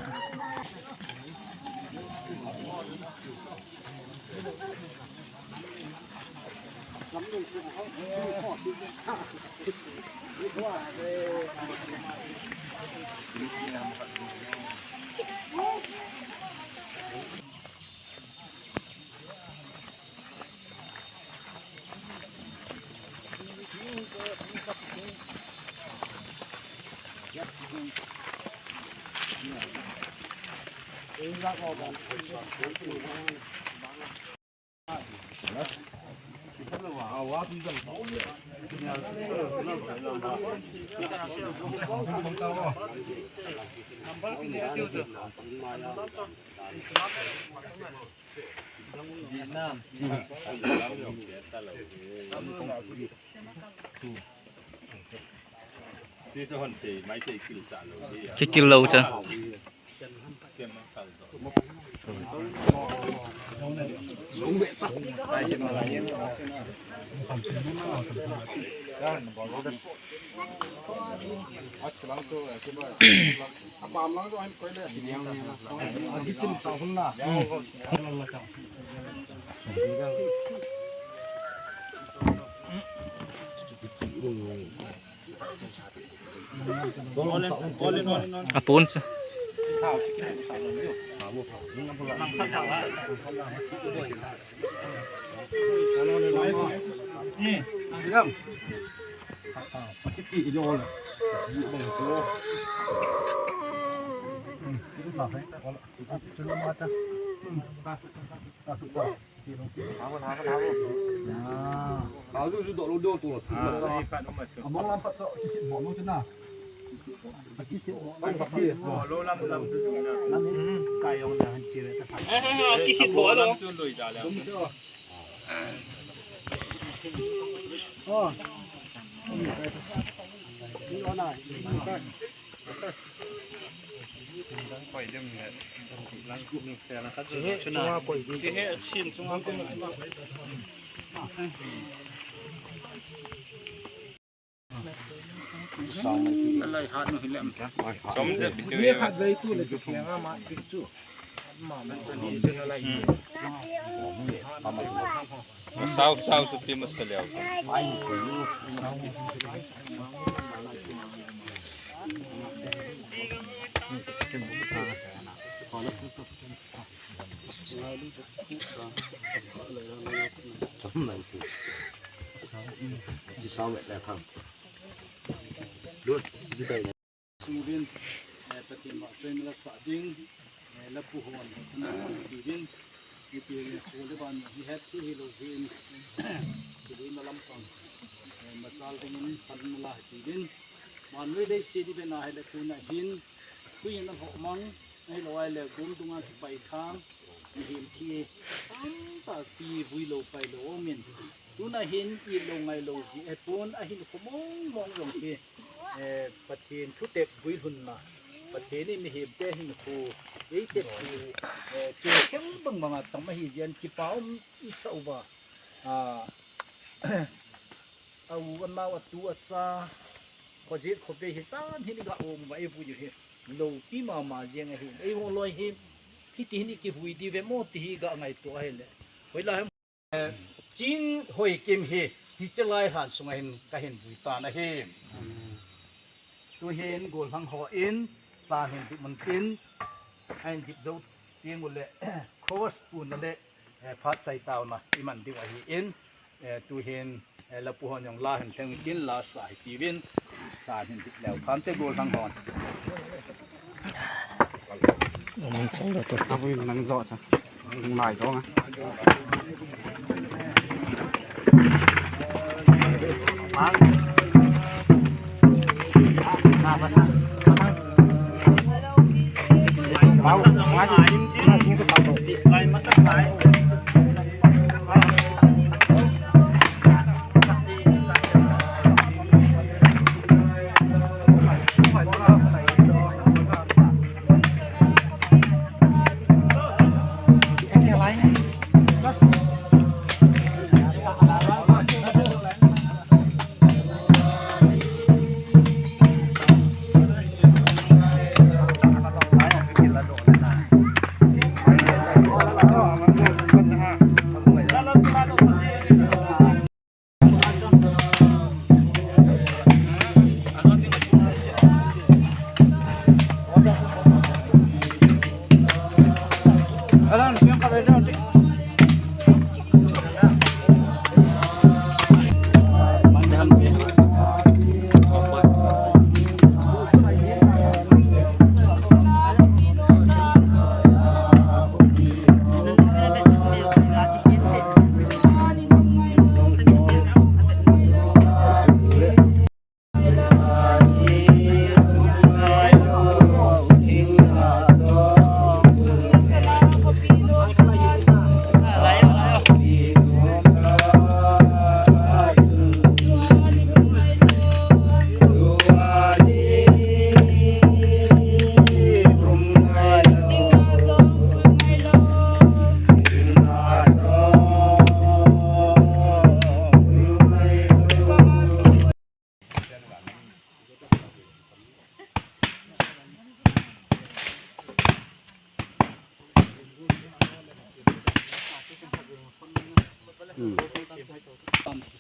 Kikil lou cha. Apun sa. Sao sao su ti ma sa leo. Sunguvin, eh, Pathen vahchoina la sah ding, eh, la pu hon, ana pu ding, Ipi le khu le ban hi het hi lo jin. Ipi na lam pang. Machal ding in pan la ti din. Man noi dei si di be na he le khu na hin. Khu in na ho mang. Nei lo ai le gum dunga ki pai khang. Mihem khi. Am ta ti vui lo pai lo min. Tuna hin i lo ngai lo ji e pon a hin khu mong mong jong ki. Eh, Pathen thutep guilhunna, Pathen in mihemte hinkho, eite khu, eh, chulkhem bang banga tam ahi jeh in kipa um isah uva. Ah, a u, a nao, a tu, a cha, khojet khovei hi jan hin iga um uva, ivui u hi lopi mama jeng ahi. Eiho loi hi, hiti hin ikivui diu ve mo ti hi iga ngaito ahile. Hoilai Chin Hoikim hi, hiche lai lhan sunga hin kahin vui tan ahi. Tuhin gollhang hon, lhan hin dip mun tin, ahin dip jou teng uleh, cross puna le, eh, phat chai taona iman diu ahin, eh, tuhin, eh, lapu hon jong la hin theng tin la sa hi tiuvin, lhan hin dip leu khante gollhang hon. Nang chang da to. Abui nang jo cha. Nang mai jo nga.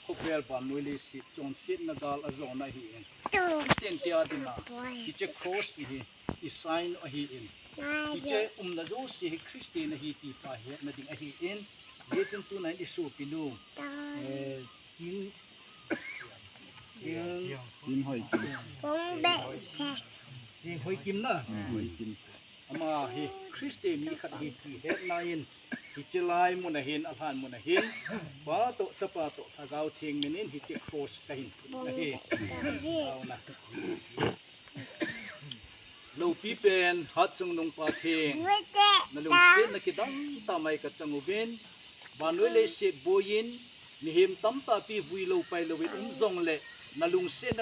Khopel vannoi leiset chonsetna gal ajona ahin. Christian te adinga hiche cross hi i sign ahin. Hiche umna jouse hi Christian ahi ti pa hetna ding ahin. Hijeh chun tunin i sopinu, eh, Chin, Chin Hoikim. Chin Hoikim na. Ama hi Christian mi khat ahi ti hetna in, hiche lai muna hin, alhan muna hin, Pa toh, Chapa toh, Lhagao Theng min in hiche cross kahin phutna ahi. Auna. Loupi pen, Hatchungnung Pa Theng, nalungsetna kidang tah mai kachang uvin, vannoi leiset boiyin, mihem tamtah pi vui lou pai louvin um jongle, nalungsetna